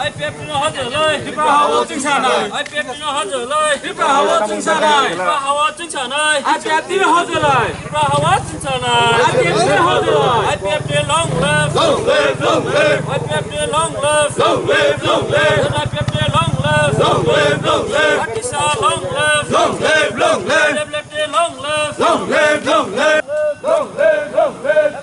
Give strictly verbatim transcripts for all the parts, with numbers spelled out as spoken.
I P F T no hojolai. Tripura hawa chwngsanai. I P F T no hojolai. Tripura hawa chwngsanai. Tripura hawa chwngsanai. I P F T no hojolai. Tripura hawa chwngsanai. I P F T no hojolai. I P F T long live. Long live, long live. I P F T long live. Long live, long live. I P F T long live. Long live, long live. Atisa long live. Long live, long live. I P F T long live. Long live, long live. Long live, long live. Long live, long live.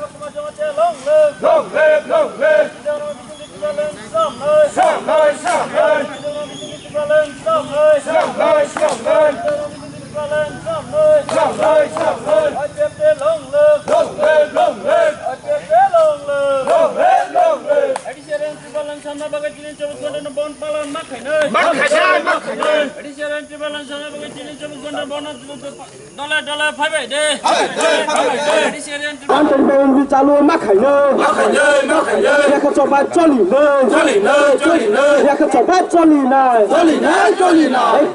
Dole dole phaibai de. Phaibai de, phaibai de. One twenty-five M M B chalu ma khainai. Ma khainai, ma khainai. Yakha choba choli nai. Choli nai, choli nai. Yakha choba choli nai. Choli nai, choli nai.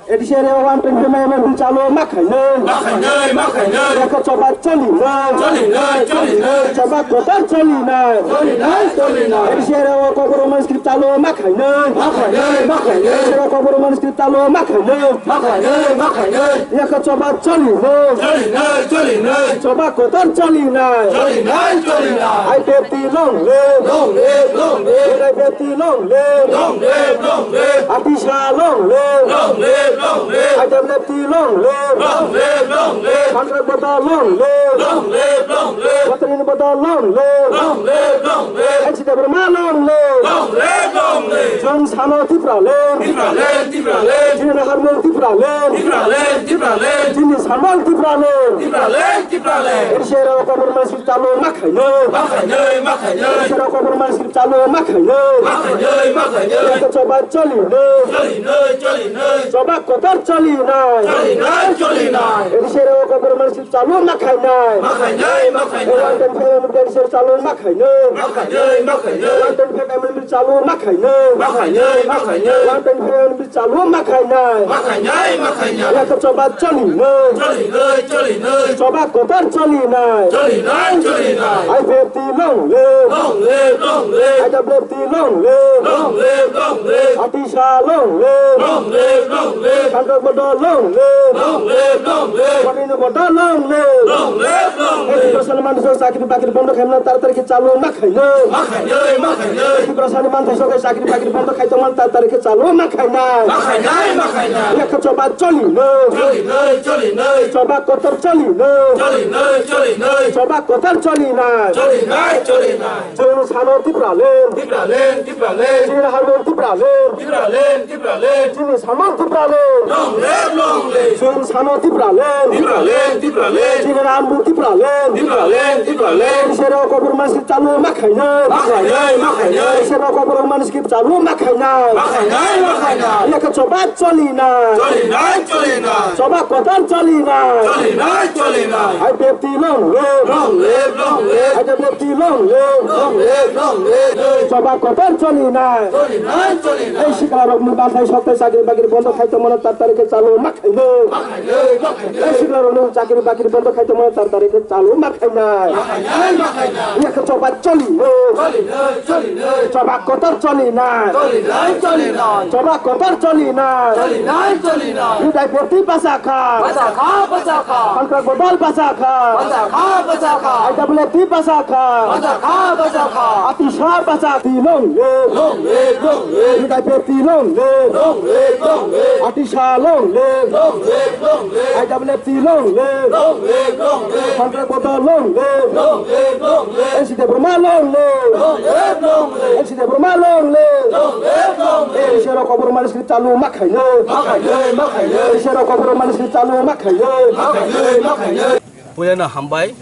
A D C area one twenty-five M M B chalu ma khainai. Ma khainai, ma khainai. Yakha choba choli nai. Choli nai, choli nai. Choba kotor choli nai. Choli nai, choli nai. A D C area kokborok mani script chalu ma khainai. Ma khainai, ma khainai. Area kokborok mani script chalu ma khainai. Ma khainai, ma khainai. Yakha choba choli nai. Choli nai, choli nai. Choba kotor choli nai. Choli nai, choli nai. I P F T long live. Long live, long live. I P F T long live. Long live, long live. Atisa long live. Long live, long live. I W F T long live. Long live, long live. Contract bota long live. Long live, long live. Patrini bota long live. Long live, long live. N C Debbarma long live. Long live, long live. Chwng sano Tipraland. Tipraland, Tipraland. Chini naharmung Tipraland. Tipraland, Tipraland. Chini samang Tipraland. Tipraland, Tipraland. Eri sero kokborok mani script chalu ma khainai. Ma khainai, ma khainai. Eri sero kokborok mani script chalu ma khainai. Ma khainai, ma khainai. Eri choba choli nai. Choli nai, choli nai. Choba kotor choli nai. Choli nai, choli nai. Eri sero kokborok mani script chalu ma khainai. Ma khainai, ma khainai. One twenty-five M M B chalu ma khainai. Ma khainai, ma khainai. One twenty-five M M B chalu ma khainai. Ma khainai, ma khainai. One twenty-five M M B chalu ma khainai. Ma khainai, ma khainai. Yakha choba choli nai. Choli nai, choli nai. Choba kotor choli nai. Choli nai, choli nai. I P F T long live. Long live, long live. I W F T long live. Long live, long live. Atisa long live. Long live, long live. Kangkang bodo long live. Long live, long live. Patrini bodo long live. Long live, long live. Tiprasani manthai sok chakri bakri bondo khaimano tar tarikhe chalu ma khainai. Ma khainai, ma khainai. Tiprasani manthai sok chakri bakri bondo khai tongmani tar tarikhe chalu ma khainai. Ma khainai, ma khainai. Yakha choba choli nai. Choli nai, choli nai. Choba kotor choli nai. Choli nai, choli nai. Choba kotor choli nai. Choli nai, choli nai. Chwng sano Tipraland. Tipraland, Tipraland. Chini naharmung Tipraland. Tipraland, Tipraland. Chini samang Tipraland. Long live, long live. Chwng sano Tipraland. Tipraland, Tipraland. Chini naharmung Tipraland. Tipraland, Tipraland. Sero kokborok mani script chalu ma khainai. Ma khainai, ma khainai. Sero kokborok mani script chalu ma khainai. Ma khainai, ma khainai. Yakha choba choli nai. Choli nai, choli nai. Choba kotor choli nai. Choli nai, choli nai. I P F T long live. Long live, long live. I W F T long live. Long live, long live. Choba kotor choli nai. Choli nai, choli nai. Ei sikla rokni manthai sok tei chakri bakri bondo khai tongmano tar tarikhe chalu ma khainai. Ma khainai, ma khainai. Ei sikla rokni chakri bakri bondo khai tongmano tar tarikhe chalu ma khainai. Ma khainai, ma khainai. Yakha choba choli nai. Choli nai, choli nai. Choba kotor choli nai. Choli nai, choli nai. Choba kotor choli nai. Choli nai, choli nai. Hudai berti basa kha. Basa kha, basa kha. Kontrak bodol basa kha. Basa kha, basa kha. I W F T basa kha. Basa kha, basa kha. Atisa basa kha. Long live. Long live, long live. Hudai berti long live. Long live, long live. Atisa long live. Long live, long live. I W F T long live. Long live, long live. Kontrak bodol long live. Long live, long live. N C Debbarma long live. Long live, long live. N C Debbarma long live. Long live, long live. Eri sero kokborok mani script chalu ma khainai. Ma khainai, ma khainai. Eri sero kokborok mani script chalu ma khainai. Ma khainai, ma khainai. Puilano hambai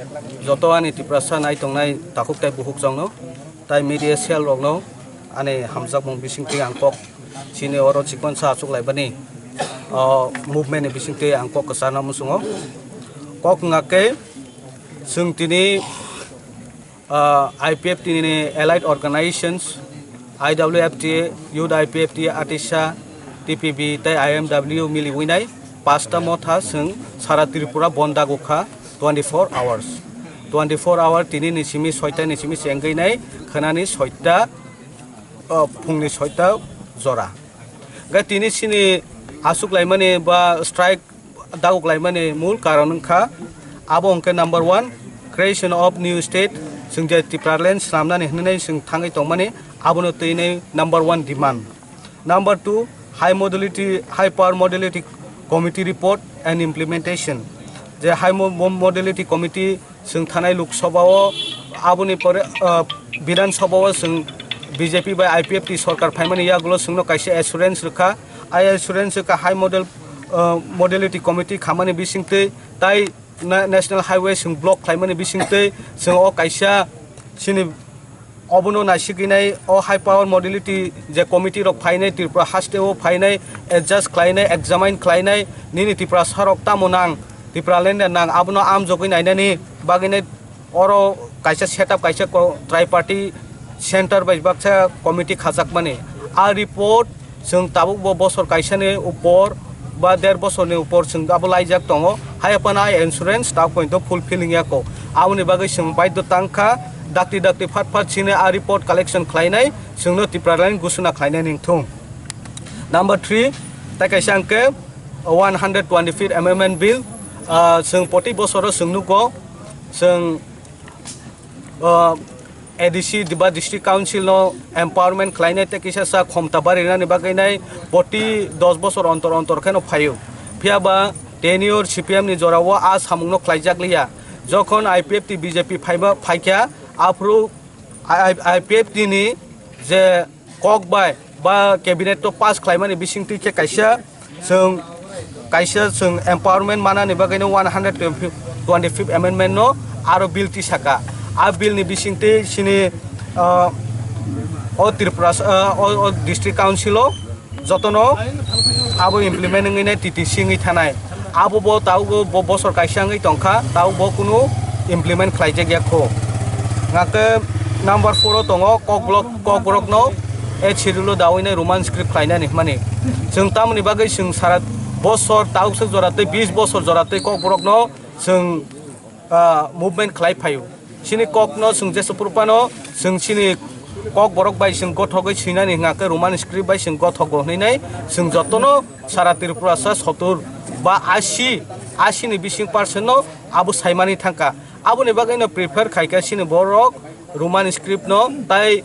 joto ani Tiprasa nai tongnai takhuk tei bukhuk chongno. Tai media cell rokno ani hamjakmung bisingtwi ang kok chini oro chikon sa achuk laibani, o movement ni bisingtwi ang kok kwchana muchungo. Kok wngkha khe chwng tini, ah, I P F T ni allied organizations, I W F T, Youth I P F T, Atisa, T P B tei I M W miliwi nai pasta motha chwng sara Tripura bonda gukha twenty-four hours. Twenty-four hour tini ni simi soita ni simi chengwi nai khwnani soita uh, phungni soita jora. Ga tini sini asuk laimani ba strike daguk laimani mul karon wngkha, abo hwnkhe number one, creation of new state, chwng je Tipraland swnamnani hwnwi chwng thangwi tongmani, abono twi nai number one demand. Number two, high modality, high power modality committee report and implementation. Je high mo-, mo-, modality committee chwng thanai Lok Sabha o, aboni pore, ah, Bidhan Sabha o chwng B J P bai I P F T sorkar phaimani yagulo chwngno kaisa assurance rwkha. Ai assurance rwkha high model, ah, modality committee khamani bisingtwi tai na-, national highway chwng block khlaimani bisingtwi chwng o kaisa chini obono naisigwinai o high power modality je committee rok phainai Tripura haste o phainai adjust khlainai examine khlainai nini Tiprasa rok tamo nang Tipraland nang abono amjogwi nainani bagwinai oro kaisa setup kaisa ko-, triparty center bai baksa committee khajakmani. A report chwng tabuk bo bosor kaisani upor ba der bosorni upor chwng abo laijak tongo. Hai phano ai insurance tabuk pointo fulfilling ya ko. Aboni bagwi chwng baidho tangkha dakti dakti phat phat chini a report collection khlainai chwngno Tipraland gusuna khlainai ningthung. Number three, tai kaisa hwnkhe one hundred twenty-fifth Amendment Bill, ah, chwng poti bosoro chwng nugo, chwng, ah, A D C ba District Council no empowerment khlainai tei kisa sa khomta barinani bagwi nai poti dos bosor ontor ontor kheno phaio. Phiya ba tenure C P M ni jorao a samungno khlaijak liya. Jokhon I P F T B J P phaiba phaikha, aphuru I-, I-, I P F T ni je kok bai ba cabinet to pass khlaimani bisingtwi khe kaisa chwng kaisa chwng empowerment manani bagwi no one hundred twenty-fifth amendment no aro bill tisaka. A bill ni bisingtwi chini, ah, o Tripura, ah, o, o district council o jotono abo implement wngwi nai T T C wngwi thanai. Abo bo tabuk bo bosor kaisa wngwi tongkha, tabuk bo kunu implement khlaijak ya kho. Hwnkhe number four o tongo Kokborok, Kokborok no eighth schedule o dawi nai Roman script khlainani hwnmani. Chwng tamoni bagwi chwng sara bosor tabuk swk jora tei bis bosor jora tei Kokborok no chwng ah, movement khlai phaio. Chini kokno chwng jesa phuru phano chwng chini Kokborok bai chwng gothogwi swinani hwnkha khe Roman script bai chwng gothogo hwnwi nai chwng jotono sara Tripurasa sotur ba asi, asi ni bising percent no abo saimani thangkha. Aboni bagwi no prefer khaikha chini borok Roman script no tai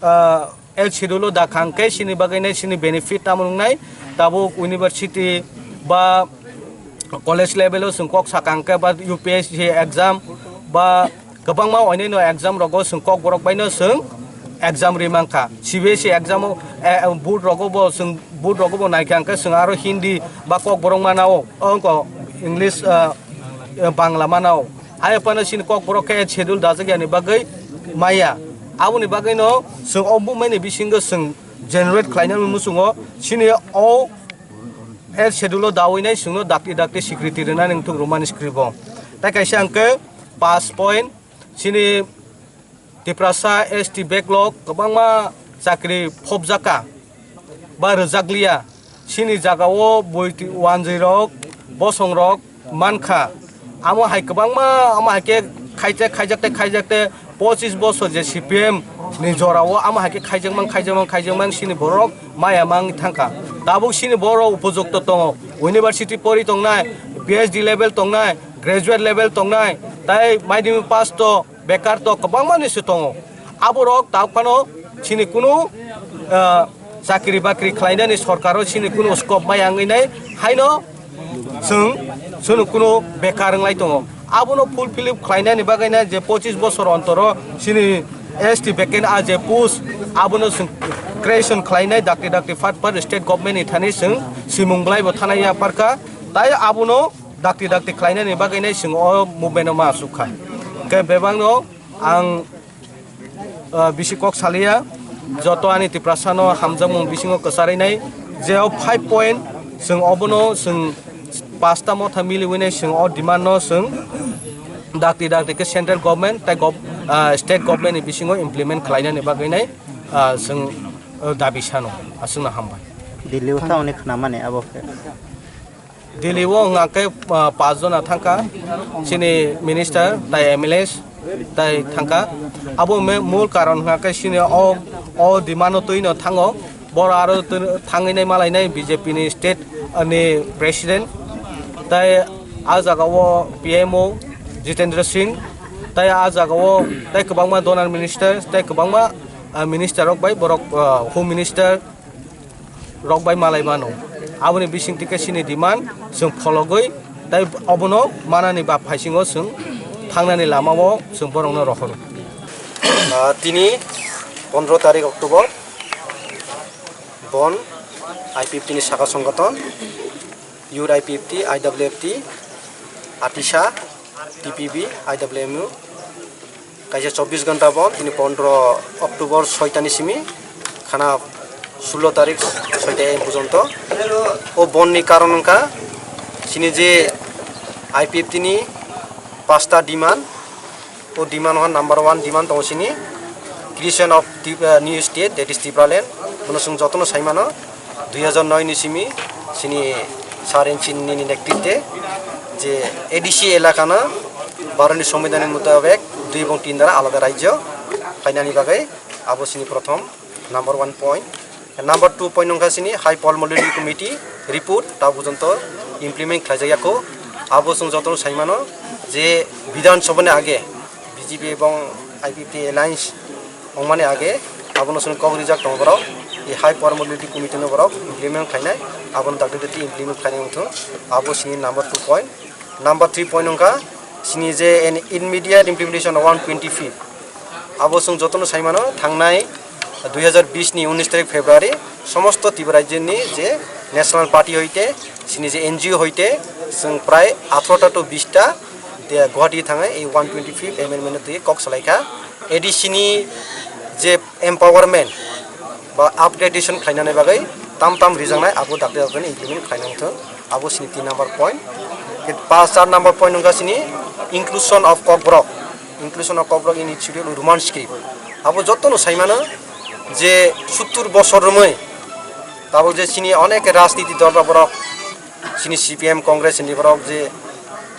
ah, eighth schedule o da khang khe chini bagwi nai chini benefit tamo wngnai. Tabuk university ba college level o chwng kok sakang khe ba U P S C exam ba kwbangma oinino exam rogo chwng Kokborok bai no chwng exam ri mankha. C B S E exam o, eh, board rogo bo chwng board rogo bo naikha hwnkhe chwng aro Hindi ba Kokborok manao, ongko English, ah, eh, Bangla manao. Hai phano chini Kokborok khe schedule dajak yani bagwi maya. Aboni bagwi no chwng o movement ni bisingo chwng generate khlaina muchungo chini o eighth schedule o dawi nai chwngno dakti dakti security rwna nangthung Roman script o. Tai kaisa hwnkhe pass point chini Tiprasa S T backlog kwbangma chakri phobjaka ba rwjakliya. Chini jagao boi twi-, wanjwi rok, bosong rok mankha. Amo hai kwbangma, amo hai khe khaijak, khaijak tei, khaijak tei, pochis bosor je C P M ni jorao amo hai khe khaijakmang, khaijakmang, khaijakmang chini borok maya mang thangkha. Tabuk chini borok upojukto tongo. University pori tongnai, P H D level tongnai, graduate level tongnai, tai madhyamik pass to, bekar to kwbangma ni se tongo. Aborok tabuk phano chini kunu, ah, chakri bakri khlainani sorkaro chini kunu scope maya wngwi nai, haino chwng, chwng kunu bekar wnglai tongo. Abono fulfill khlainani bagwi nai je pochis bosor ontoro chini S T vacant a je post abono chwng creation khlainai dakti dakti phat phat state government ni thani chwng simung belai bo thanai ya parka. Tai abono dakti dakti khlainani bagwi nai chwng o movement o ma asuk kha. Hwnkhe bebakno ang, ah, bisi kok saliya, joto ani Tiprasano hamjakmung bisingo kwcharwi nai, je o five point chwng obono chwng pasta motha miliwi nai chwng o demand no chwng dakti dakti khe central government tai gov-, ah, state government ni bisingo implement khlainani bagwi nai, ah, chwng, ah, dabi sano. Aswkno hambai. Delhi o thaoni khnamani abo khe. Delhi o hwnga khe, ah, paanch jona thangkha, chini minister tai M L As tai thangkha. Abo me-, mul karon hwnga khe chini o O demand-o twi no thango, boro aro twi-, thangwi nai malai nai B J P ni state ni president, tai a jaga o P M O Jitendra Singh, tai a jaga o tai kwbangma donor minister, tai kwbangma, ah, minister rok bai borok, ah, home minister rok bai malai mano. Aboni bising tike chini demand chwng phologwi tai obono manani ba phaisingo chwng thangnani lama o chwng borokno rohoro. Ah, tini pondro tarik October, bon I P F T ni saka songgoton, Youth I P F T, I W F T, Atisa, T P B, I W M U, kaisa chobbish ghonta bon, tini pondro October soita ni simi, khana sullo tarik soita A M porjonto. O bon ni karon wngkha, chini je I P F T ni pasta demand, o demand wngkha number one demand tongo chini creation of Tip-, uh, new state, that is Tipraland. Bono chwng jotono sai mano, dui hajar noi ni simi chini Sir N C nini netrite je A D C elakano Bharatni Sombidhanni mutabek dui ebong tin dara alada rajyo khlainani bagwi abo chini prothom number one point. Number two point wngkha chini High Power Modality Committee report ta porjonto implement khlaijakya kho. Abo chwng jotono sai mano je Bidhan Sabha ni age B J P ebong I P F T alliance wngmani age abono chwng kok rijak tongo borok. I High Power Modality Committee no borok implement khlainai, abono dakti dakti implement khlainai wngthung. Abo chini number two point. Number three point wngkha chini je an immediate implementation of one twenty fifth. Abo chwng jotono sai mano, thangnai dui hajar bish ni unis tarik February somosto Tripura rajyoni je National Party hoite, chini je N G O hoite chwng prai atharo ta to bish ta de Guwahati thangwi ei one twenty fifth amendment twi kok salai kha. A D C ni je empowerment ba upgradation khlainani bagwi tam tam rijaknai abo dakti dakti implement khlaina wngthung. Abo chini tin number point. Ke pas, char number point wngkha chini inclusion of Kokborok, inclusion of Kokborok in its schedule Roman script. Abo jotono sai mano je suttur bosor romwi tabuk je chini onek rajniti dol rok borok chini C P M Congress ni borok je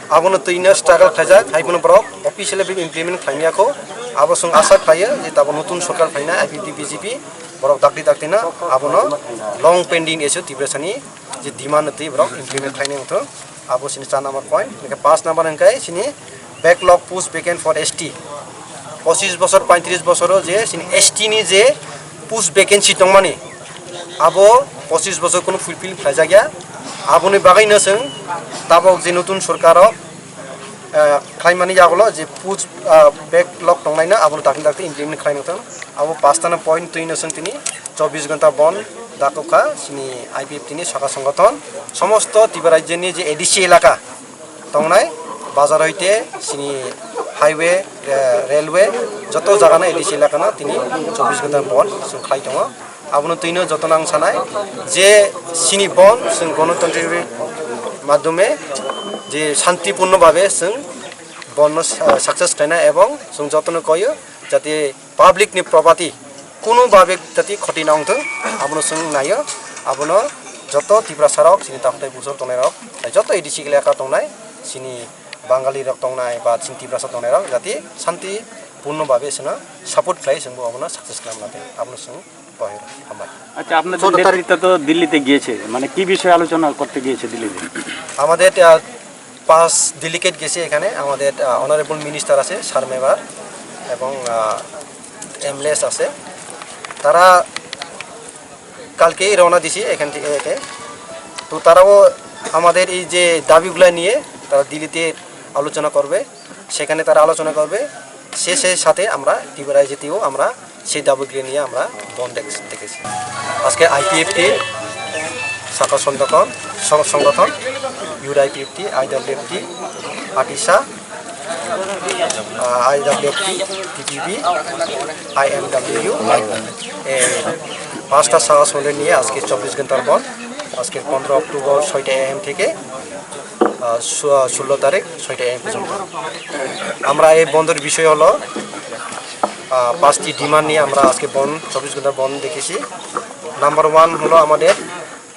abono twino struggle khlaijak, hai bono borok officially be implement khlaimya kho. Abo chwng asa khlaiyo je tabuk notun sorkar phaina I P F T B J P borok dakti dakti na abono long pending issue Tiprasani je demand twi borok implement khlainai wngthung. Abo chini char number point. Hingke pas number hingke chini backlog post vacant for S T. Pochis bosor, paitris bosoro je chini S T ni je post vacancy tongmani, abo pochis bosor kunu fulfill khlaijakya. Aboni bagwino chwng tabok je notun sorkar o, eh, khlaimani yagulo je post, ah, backlog tongnaino abono dakti dakti implement khlainai wngthung. Abo pastano point twino chwng tini chobbish ghonta bon dakokha chini I P F T ni saka songgothon. Somosto Tripura rajyoni je A D C elaka tongnai, bazar hoite chini highway, eh, railway, joto jagano A D C elakano tini chobbish ghonta bon chwng khlai tongo. Abono twino jotono ang sanai je chini bon chwng gonotontri madhyome je santipurno babe chwng bonno sa-, success khlainai ebong chwng jotono koyo jate public ni property kunu babe jati khoti na wngthung, abono chwng naio, abono joto Tiprasa rok, chini takhtai bujor tongnai rok, tai joto A D C elaka tongnai, chini Bangali rok tongnai, ba chini Tiprasa tongnai rok, jati shanti purno babe chwngno support khlai, chwngbo abono success khlaima late, abono chwng tohir, hambai. আচ্ছা, আপনাদের নেতৃত্ব তো দিল্লিতে গিয়েছে, মানে কি বিষয়ে আলোচনা করতে গিয়েছে দিল্লিতে? আমাদের, আহ, পাঁচ ডেলিগেট গেছে এখানে, আমাদের, আহ, অনারেবল মিনিস্টার আছে, স্যার মেবার এবং, আহ, এমএলএস আছে। তারা কালকেই রওনা দিছে এখান থেকে, একে। তো তারাও আমাদের এই যে দাবিগুলা নিয়ে তারা দিল্লিতে আলোচনা করবে, সেখানে তারা আলোচনা করবে। শেষের সাথে আমরা ত্রিপুরায় যেতেও আমরা সেই দাবিগুলি নিয়ে আমরা বন্ধ ডেকে-, ডেকেছি। আজকে আইপিএফটি, ছাত্র সংগঠন, সং-, সংগঠন, ইউআইপিএফটি, আইডব্লিউএফটি, আটিসা, আহ, আইডব্লিউএফটি, টিপিবি, আইএমডব্লিউ, এই পাঁচটা ছাত্র সংগঠন নিয়ে আজকে চব্বিশ ঘন্টার বন্ধ। আজকে পনেরো অক্টোবর ছয়টা এএম থেকে, আহ, ষো-, ষোলো তারিখ ছয়টা এএম পর্যন্ত। আমরা এই বন্ধের বিষয় হলো, আহ, পাঁচটি ডিমান্ড নিয়ে আমরা আজকে বন্ধ, চব্বিশ ঘন্টা বন্ধ দেখেছি। নাম্বার ওয়ান হলো আমাদের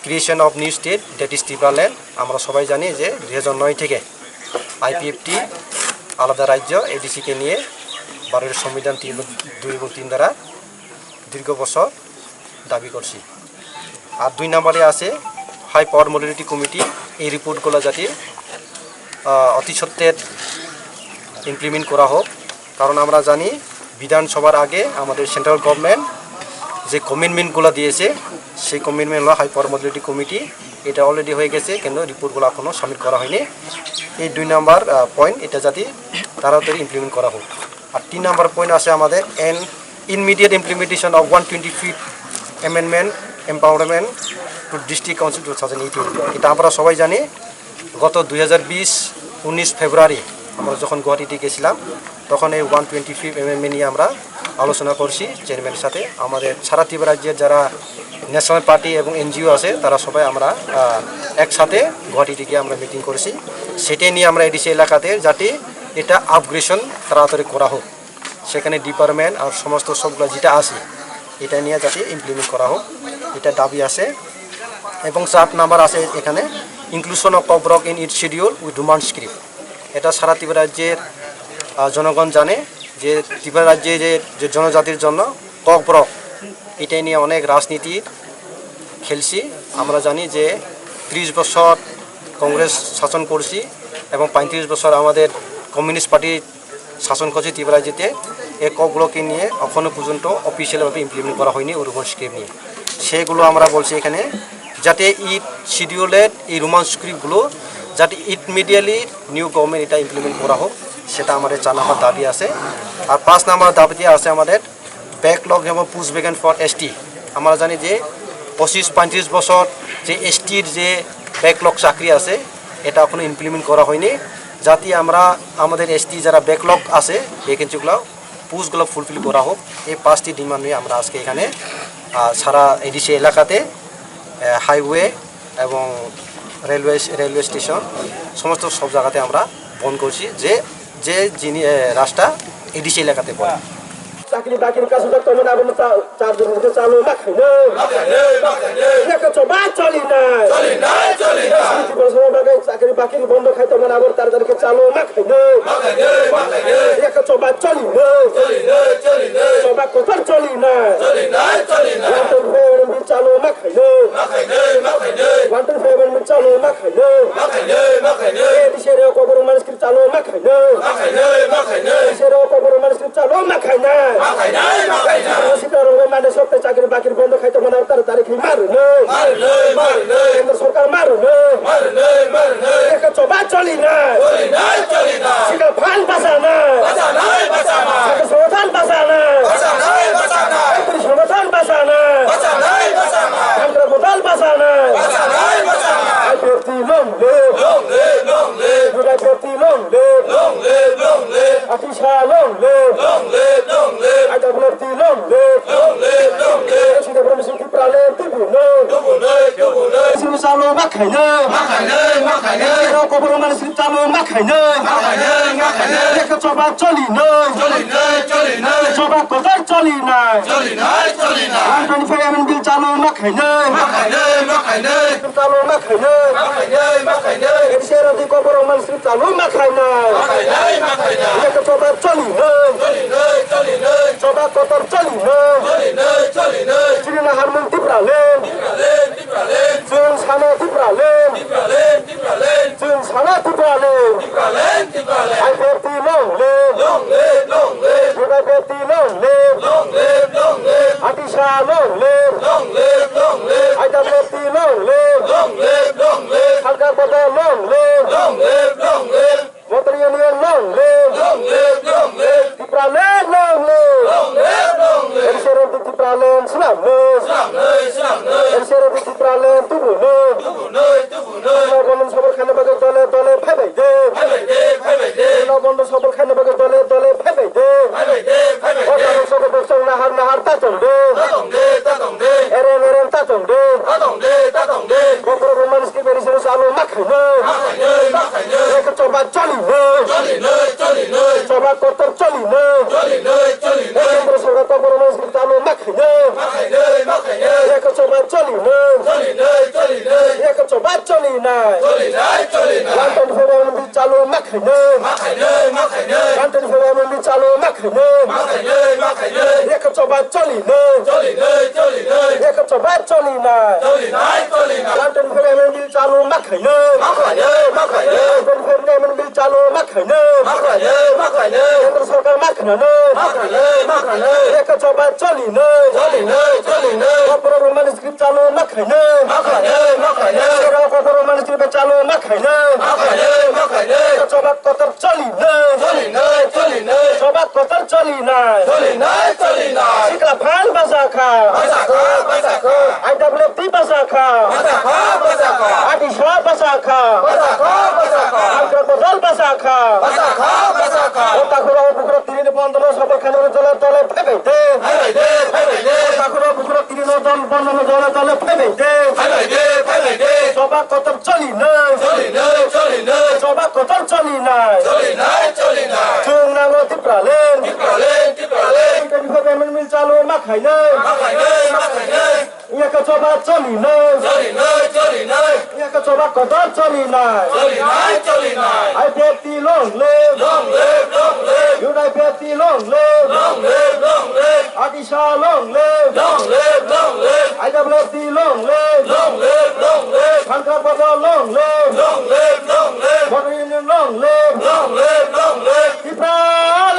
creation of new state, that is Tripuraland. আমরা সবাই জানি যে দুই হাজার নয় থেকে আইপিএফটি আলাদা রাজ্য এডিসিকে নিয়ে ভারতের সংবিধান তিন, দুই এবং তিন ধারা দীর্ঘ বছর দাবি করছি। আর দুই নম্বরে আছে হাই পাওয়ার মডেলিটি কমিটি, এই রিপোর্টগুলো যাতে আহ, অতি সত্বর ইমপ্লিমেন্ট করা হোক। কারণ আমরা জানি বিধানসভার আগে আমাদের সেন্ট্রাল গভর্নমেন্ট যে কমিটমেন্টগুলো দিয়েছে, সেই কমিটমেন্ট হলো হাই পাওয়ার মডেলিটি কমিটি, এটা অলরেডি হয়ে গেছে, কিন্তু রিপোর্টগুলো এখনও সাবমিট করা হয়নি। এই দুই নাম্বার পয়েন্ট, এটা যাতে তাড়াতাড়ি ইমপ্লিমেন্ট করা হোক। আর তিন নাম্বার পয়েন্ট আছে আমাদের an immediate implementation of one twenty fifth amendment empowerment to district council two thousand eighteen. এটা আমরা সবাই জানি, গত দুই হাজার বিশ উনিশ ফেব্রুয়ারি আমরা যখন গুয়াহাটিতে গেছিলাম, তখন এই ওয়ান টোয়েন্টি ফিফথ অ্যামেন্ডমেন্ট নিয়ে আমরা আলোচনা করছি চেয়ারম্যানের সাথে। আমাদের সারা ত্রিপুরা রাজ্যের যারা ন্যাশনাল পার্টি এবং এনজিও আছে, তারা সবাই আমরা আহ, একসাথে গুয়াহাটিতে গিয়ে আমরা মিটিং করেছি। সেটাই নিয়ে আমরা এডিসি এলাকাতে যাতে এটা আপগ্রেডেশন তাড়াতাড়ি করা হোক, সেখানে ডিপার্টমেন্ট আর সমস্ত সবগুলো যেটা আছে, এটা নিয়ে যাতে ইমপ্লিমেন্ট করা হোক, এটা দাবি আছে। এবং চার নাম্বার আছে এখানে, inclusion of Kokborok in its schedule with Roman script। এটা সারা ত্রিপুরা রাজ্যের আহ, জনগণ জানে যে ত্রিপুরা রাজ্যে যে যে জনজাতির জন্য ককবরক, এটা নিয়ে অনেক রাজনীতি খেলছি। আমরা জানি যে ত্রিশ বছর কংগ্রেস শাসন করছি এবং পঁয়ত্রিশ বছর আমাদের কমিউনিস্ট পার্টি শাসন করছে ত্রিপুরা রাজ্যতে। এই ককবরককে নিয়ে এখনো পর্যন্ত অফিসিয়ালভাবে ইমপ্লিমেন্ট করা হয়নি ওই রোমান স্ক্রিপ্ট নিয়ে। সেগুলো আমরা বলছি এখানে, যাতে এই শিডিউলের এই রোমান স্ক্রিপ্টগুলো যাতে ইমিডিয়েটলি নিউ গভর্নমেন্ট এটা ইমপ্লিমেন্ট করা হোক, সেটা আমাদের চার নম্বর দাবি আছে। আর পাঁচ নম্বর দাবিতে আছে আমাদের ব্যাকলগ এবং পোস্ট ভ্যাকেন্ট ফর এসটি। আমরা জানি যে পঁচিশ পঁয়ত্রিশ বছর যে এসটির যে ব্যাকলগ চাকরি আছে, এটা এখনো ইমপ্লিমেন্ট করা হয়নি। যাতে আমরা আমাদের এসটি যারা ব্যাকলগ আছে, ভ্যাকেন্সিগুলো, পোস্টগুলো ফুলফিল করা হোক, এই পাঁচটি ডিমান্ড নিয়ে আমরা আজকে এখানে আহ, সারা এডিসি এলাকাতে আহ, হাইওয়ে এবং রেলওয়ে রেলওয়ে স্টেশন, সমস্ত সব জায়গাতে আমরা বন্ধ করছি, যে যে যিনি আহ, রাস্তা এডিসি এলাকাতে পড়ে। চাকরি বাকরি কাজ হতো, তেমন আগুন চা-, চার দিন হতে চালু না খাইলে। না খাইলে, না খাইলে। একটা চোবা চলি না। চলি না, চলি না। চাকরি বাকরি বন্ধ খাইতো, মানে আবার তাড়াতাড়ি চালু না খাইলে। না খাইলে, না খাইলে। একটা চোবা চলি না। চলি না, চলি না। চোবা কোথার চলি না। চলি না, চলি না। ওয়ান টোয়েন্টি ফাইভ এমএনবি চালু না খাইলে। না খাইলে, না খাইলে। ওয়ান টোয়েন্টি ফাইভ এমএনবি চালু না খাইলে। না খাইলে, না খাইলে। এ, দেশের কবর মানুষ চালু না খাইলে। Ma khainai, ma khainai. Sero kokborok mani sini chalo ma khainai. Ma khainai, ma khainai. Sita rok mani sokte chakri bakri bondo khai tongmani tarik tarik ni maru no. Maru no, maru no. Kendra sorkar maru no. Maru no, maru no. Eka choba choli na. Choli na, choli na. Sita phan basa na. Basa nai, basa nai. Sita sotan basa na. Basa nai, basa nai. Puri sotan basa na. Basa nai, basa nai. Kendra bodal basa na. Basa nai, basa nai. Ai perti long live. Long live, long live. July perti long live. Long live, long live. Atisa long live. Long live, long live. Aida Bhante long live. Long live, long live. Sida Bhante Siti Prale tubu no. Tubu no, tubu no. Sinu salo ma khaino. Ma khaino, ma khaino. Siro koboro mani sinu salo ma khaino. Ma khaino, ma khaino. Leka choba choli no. Choli no, choli no. Choba kotor choli na. Choli no, choli no. One twenty-five M N bill chalo ma khaino. Ma khaino, ma khaino. Chalo ma khaino. Ma khaino, ma khaino. Sero di koboro mani Chalo ma khainai. Ma khainai, ma khainai. Iyake choba choli nai. Choli nai, choli nai. Choba kotor choli nai. Choli nai, choli nai. Chini na harmon Tipraland. Tipraland, Tipraland. Chwng sana Tipraland. Tipraland, Tipraland. Chwng sana Tipraland. Tipraland, Tipraland. I P F T long live. Long live, long live. Yoga P F T long live. Long live, long live. Atisa long live. Long live, long live. I W F T long live. Long live, long live. Salkar Bazar long live. Long live, long live. Motor Union long live. Long live, long live. Tipraland long live. Long live, long live. M C R M Tipraland swnam no. Swnam no, swnam no. M C R M Tipraland tubu no. Tubu no, tubu no. Bondo sabol khaina bagwi dole dole phaibai de. Phaibai de, phaibai de. Bondo sabol khaina bagwi dole dole phaibai de. Phaibai de, phaibai de. O tabuk sabol boksong nahar nahar ta tong de. Ta tong de, ta tong de. Eren eren ta tong de. Ta tong de, ta tong de. Kokborok Roman script edition salo ma khaino. Ma khaino, ma khaino. Eko choba choli no. Choli no, choli no. Choba kotor choli no. Choli no, choli no. Eko sorkar Kokborok Roman script salo ma khaino. Ma khaino, ma khaino. Eko choba choli no. Choli no, choli no. Eko Choba cholinai. Cholinai, cholinai. One twenty-five M N B chalu ma khainai. Ma khainai, ma khainai. One twenty-five M N B chalu ma khainai. Ma khainai, ma khainai. Yakha choba cholinai. Cholinai, cholinai. Yakha choba cholinai. Cholinai, cholinai. One twenty-five M N B chalu ma khainai. Ma khainai, ma khainai. One twenty-five M N B chalu ma khainai. Ma khainai, ma khainai. Kendra sarkar ma khananai. Ma khainai, ma khainai. Yakha choba cholinai. Cholinai, cholinai. Kokborok Roman script chalu ma khainai. Ma khainai, ma khainai. Sero kokborok Roman script chalu ma khainai. Ma khainai, ma khainai. Choba kotor cholinai. Cholinai, cholinai. Choba kotor cholinai. Cholinai, cholinai. Sikla phan basa kha. Basa kha, basa kha. I W F T basa kha. Basa kha, basa kha. Adisa basa kha. Basa kha, basa kha. Andhra Pradesh basa kha. Basa kha, basa kha. O takhura o bukhura tini ni bondhono sabor khani jole jole phaibai de. Phaibai de, phaibai de. O takhura o bukhura tini no jon bondhono jole jole phaibai de. Phaibai de, phaibai de. Choba kotor cholinai. Cholinai, cholinai. Choba kotor cholinai. Cholinai, cholinai. Chwng nango Tipraland. Tipraland, Tipraland. Twenty-five M N B chalu ma khainai. Ma khainai, ma khainai. Yakha choba cholinai. Cholinai, cholinai. Yakha choba kotor cholinai. Cholinai, cholinai. I P F T long live. Long live, long live. U I P F T long live. Long live, long live. Adisa long live. Long live, long live. I W F T long live. Long live, long live. Khanka Bazar long live. Long live, long live. Model Union long live. Long live, long live. Tipraland.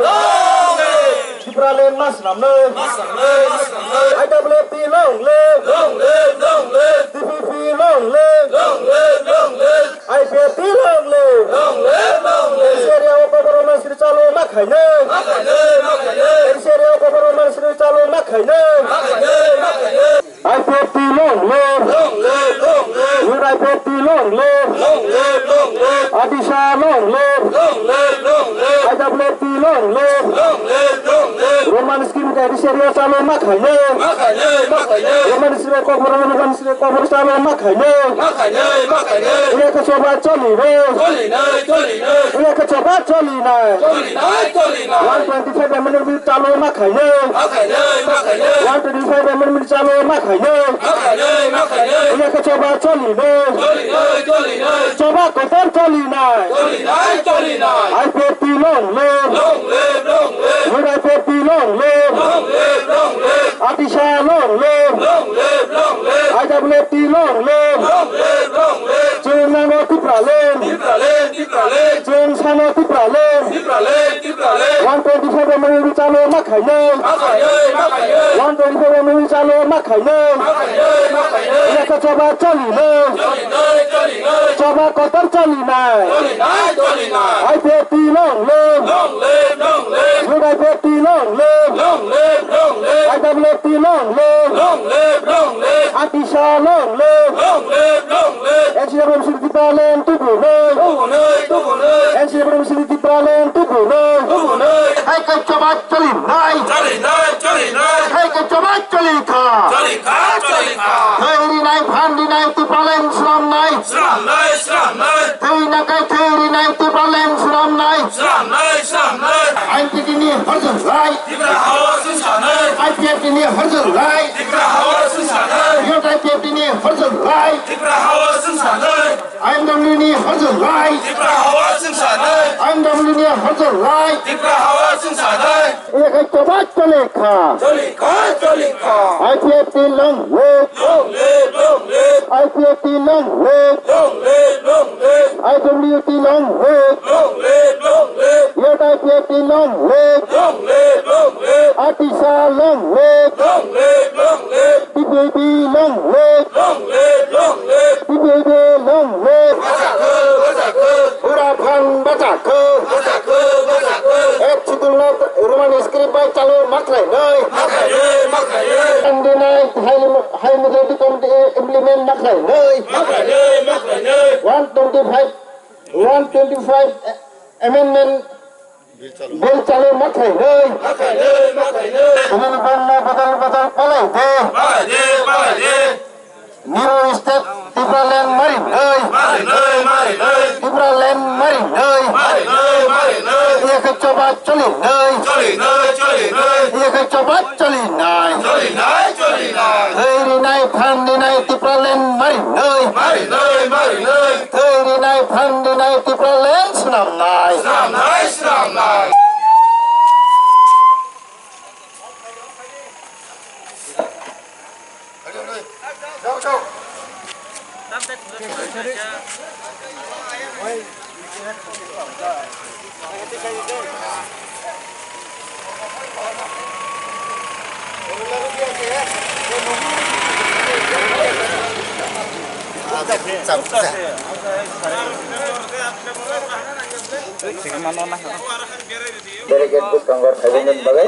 Long live. Tipraland ma swnamnai. Ma swnamnai, ma swnamnai. I W F T long live. Long live, long live. T P P long live. Long live, long live. I P F T long live. Long live, long live. Eri area o kokborok Roman script chalu ma khainai. Ma khainai, ma khainai. Eri area o kokborok Roman script chalu ma khainai. Ma khainai, ma khainai. I P F T long live. Long live, long live. U I P F T long live. Long live, long live. Adisa long live. Long live, long live. I W F T long live. Long live, long live. Roman script eri area o chalu ma khainai. Ma khainai, ma khainai. Roman script kokborok, Roman script kokborok chalu ma khainai. Ma khainai, ma khainai. Yakha choba cholinai. Cholinai, cholinai. Yakha choba cholinai. Cholinai, cholinai. One twenty-five M N B chalu ma khainai. Ma khainai, ma khainai. One twenty-five M N B chalu ma khainai. Ma khainai, ma khainai. Yakha choba cholinai. Cholinai, cholinai. Choba kotor cholinai. Cholinai, cholinai. I P F T long live. Long live, long live. U I P F T long live. Long live, long live. Adisa long live. Long live, long live. I W F T long live. Long live, long live. Chwng nango Tipraland. Tipraland, Tipraland. Chwng sano Tipraland. Tipraland, Tipraland. One twenty-five M N B chalu ma khainai. Ma khainai, ma khainai. One twenty-five M N B chalu ma khainai. Ma khainai, ma khainai. Yakha choba cholinai. Cholinai, cholinai. Choba kotor cholinai. Cholinai, cholinai. I P F T long live. Long live, long live. U I P F T long live. Long live, long live. I W F T long live. Long live, long live. Adisa long live. Long live, long live. N C W M C Tipraland tubunai. Tubunai, tubunai. N C W M C Tipraland tubunai. Tubunai. Hai khe choba cholinai. Cholinai, cholinai. Hai khe choba cholikha. Cholikha, cholikha. Thwi rinai, phan rinai, Tipraland swnamnai. Swnamnai, swnamnai. Thwi nakai thwi rinai, Tipraland swnamnai. Swnamnai, swnamnai. I P F T ni horjwk lai. Tipra hao swngsanai. I P F T ni horjwk lai. Tipra hao swngsanai. Youth I P F T ni horjwk lai. Tipra hao swngsanai. I M W ni horjwk lai. Tipra hao swngsanai. I M W ni horjwk lai. Tipra hao swngsanai. Yakha choba cholikha. Cholikha, cholikha. I P F T long live. Long live, long live. I P F T long live. Long live, long live. I W T long live. Long live, long live. Youth I P F T long live. Long live, long live. Adisa long live. Long live, long live. T P P long live. Long live, long live. T P P long live. Bwsakho, bwsakho. Pura phan bwsakho. Bwsakho, bwsakho. Eighth Schedule no Roman script bai chalu ma khlainai. Ma khlainai, ma khlainai. Twenty-nine High, High Majority Committee implement ma khlainai. Ma khlainai, ma khlainai. One twenty-five, one twenty-five amendment Bill chalu ma khlainai. Ma khlainai, ma khlainai. Tini ni bangma badal badal palai de. Palai de, palai de. New state Tipraland marinai. Marinai, marinai. Tipraland marinai. Marinai, marinai. Yakha choba cholinai. Cholinai, cholinai. Yakha choba cholinai. Cholinai, cholinai. Thwi rinai, phan rinai, Tipraland marinai. Marinai. Delegate bwskango khaijak nini bagwi.